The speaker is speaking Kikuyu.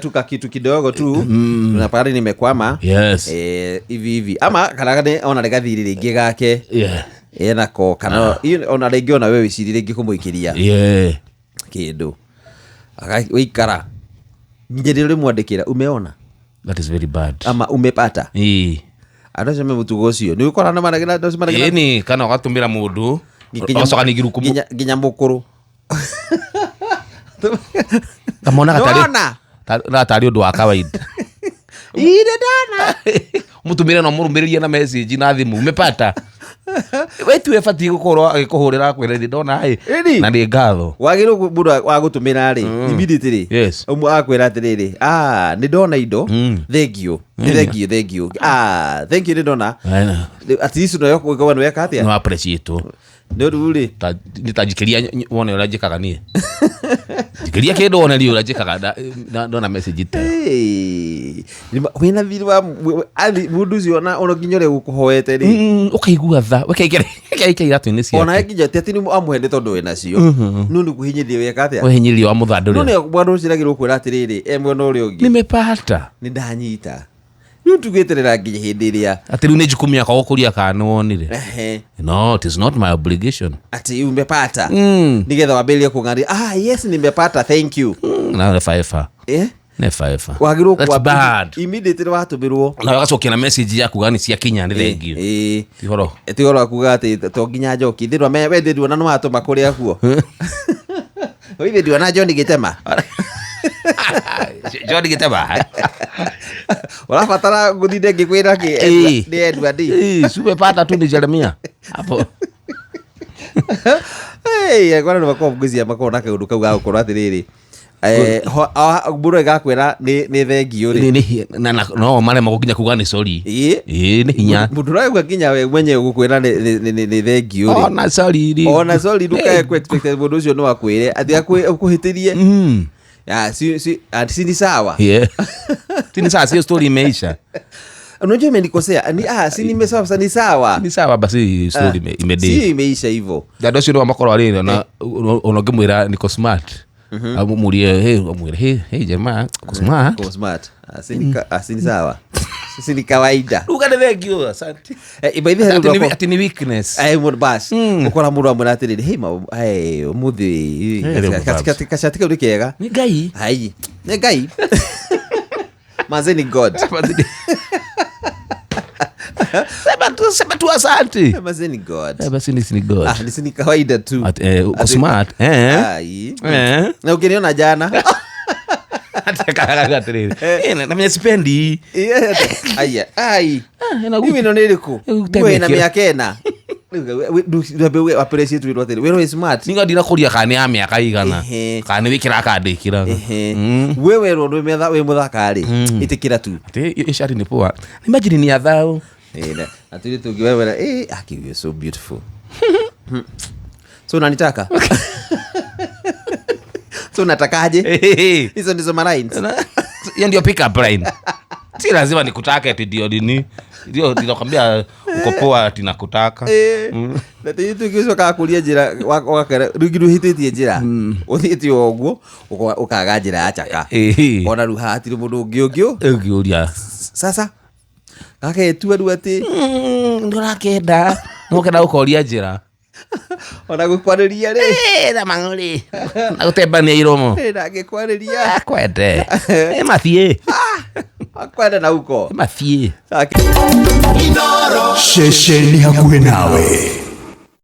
Tu kakitu kidogo tu unapata nimekwama. Hivi hivi ama kana nĩ ona nĩ gathirĩ rĩngĩ gake enako kana ona rĩngĩ ona we wĩcirie rĩngĩ kũmũikĩria kĩndũ. Wĩikara nginya rĩrĩa ũrĩmwandĩkĩra umeona. That is very bad. Ama umepata. Andũ acio me mũtugo ũcio nĩ ũkora na maragĩra andũ acio maragĩra. Ĩni kana ũgatũmĩra mũndũ ũgacoka ningĩ rĩu nginya mũkũrũ. Kamonaga tarĩ Nĩwona? Tarĩ ũndũ wa kawaida. Ire ndona. Mũtumĩre no mũrũmĩrĩrie na message na thimũ umepata. We tiwe batiĩ gũkorwo agĩkũhũrĩra akwĩre nĩ ndona ĩ. Ĩni. Na nĩ ngatho. Wagĩrĩirwo mũndũ wa gũtũmĩra rĩ immediately ũmwe akwĩra atĩrĩrĩ, ah, nĩ ndona indo, thank you, nĩ thank you, thank you, ah, thank you, nĩ ndona. At least no yokuga nĩ weka atĩa. No appreciate. Nĩ ũndũ rĩ. Nĩ ta njikĩria wone ũrĩa njĩkaga niĩ. Njikĩria kĩndũ wone niĩ ũrĩa njĩkaga ndona message ta ĩyo. Hey, wĩna thirĩ wa mũndũ ũcio ona nginya ũrĩa gũkũhoete rĩ. Ũkaigua tha, ũkaigera iratũ-inĩ ciake. Ona nginya ti atĩ nĩ amũhe nĩ tondũ wĩna cio. No nĩ kũhinyĩrĩria weka atĩa? Ũhinyĩrĩrio wa mũthandũrĩra. No nĩ mwana ũcio agĩrĩirwo kwĩra atĩrĩrĩ, e mwena ũrĩa ũngĩ. Nimepata. Nĩ ndanyita. Rĩu tugĩterera nginya hĩndĩ ĩrĩa. Atĩ rĩu nĩ jukumu yakwa gũkũria kana nĩ wonire. Ehe. No, it is not my obligation. Ati umepata. Nĩgetha wambĩrĩrie kũng'aria, ah, yes, nimepata, thank you. Na nĩ faefa. Eh? Nĩ faefa. Wagĩrĩirwo That's bad. Immediately watũmĩrwo. Na ũgacokia na message ya kuga nĩ ciakinya, nĩ thank you. Ti ũhoro. Ti ũhoro wa kuga atĩ to nginya njoki. Thĩ ndwame, we ndĩ nduona nĩ watũma kũrĩa kuo. Oithe nduona John Gĩtema. John Gĩtema. Ũrabatara ngũthinde ngĩkwĩra kĩ? Nĩ Edward. Sumepata tu ni Jeremia. Hapo. Hey, kwara nĩ makoragwo ngwĩciria makoragwo na kaũndũ kau ga gũkorwo atĩrĩrĩ. Mũndũ agakwĩra nĩ thengiũ rĩ. Nĩ, na, na, no marema gũkinya kuga nĩ sorry. Ĩ. Ĩ, nĩ hinya. Mũndũ ũrauga nginya we mwenyewe gũkwĩra nĩ thengiũ rĩ. Ona sorry rĩ. Ona sorry ndũkae ku expect mũndũ ũcio no akwĩre atĩ akũhĩtĩrie. Ya, si, si, ati si ni sawa. Yeah. Si ni sawa, sio story imeisha. Unajua imenikosea. Ni, ah, si nimesawa, sasa ni sawa. Ni sawa basi story imedi. Si imeisha hivyo. Andũ acio nĩo makorwo arĩ na ona ũngĩmwĩra niko smart. Amũrie, hey, amwĩre, hey, hey, jamaa, uko smart. Uko smart. Ah, si ni ka-, ah, si ni sawa. Si ni kawaida. Uga nĩ thank you, asante. By the way, Ati ũndũ ni weakness. Mũndũ bas. Ũkora mũndũ amwĩra atĩrĩrĩ, hey, ma, hey, ũmũthĩ, Hey, rĩu babs. kacati kau nĩ kega. Nĩ Ngai. Hai, nĩ Ngai. Manze ni God. Sema tu, sema tu asante. Manze ni God. Basi ni God. Ah, ni kawaida tu. At uko Ati smart. Ai. Na ukiniona jana. Atakaga atĩrĩrĩ. Na mimi sipendi. Aya, ai. Ah, ena Mimi ndo niliku. Egu Wewe tembea na kio. miaka ena. Rĩu we appreciate wĩrwo atĩrĩ, wĩrwo smart. Ninga ndina kũria kana nĩ ya mĩaka igana. Kana nĩ wĩkĩra kana ndĩkĩraga. We werwo ndwĩ metha, wĩ mũthaka rĩ, ĩtĩkĩra tu. Atĩ, ĩcari nĩ poa. Imagine ni ya thao. Na tũirĩtu tũngĩ we wera, aki, you're so beautiful. So unanitaka? So unatakaje? Hizo ndizo ma lines. Hiyo ndio pick up line. Si lazima nikutake ati ndio nini. Ndio ninakwambia uko poa ati nakutaka. Na tũirĩtu tũngĩ ũcokaga kũria njĩra, wakera, rĩu nginya ũhĩtĩtie njĩra. Ũthiĩte o ũguo, ũkaga njĩra ya chaka. Ona rĩu haha hatirĩ mũndũ ũngĩ ũngĩ. Ũngĩũria. Sasa, gaketua rĩu atĩ Ndũrakenda. Nũkenda gũkoria njĩra. Ona gũkwarĩria rĩ. Na mang'ũrĩ. Na gũtembania iromo. Na ngĩkwarĩria. Akwende. Mathiĩ. Akwende na uko. Mathiĩ. Ake. Ceceni hakuhĩ nawe.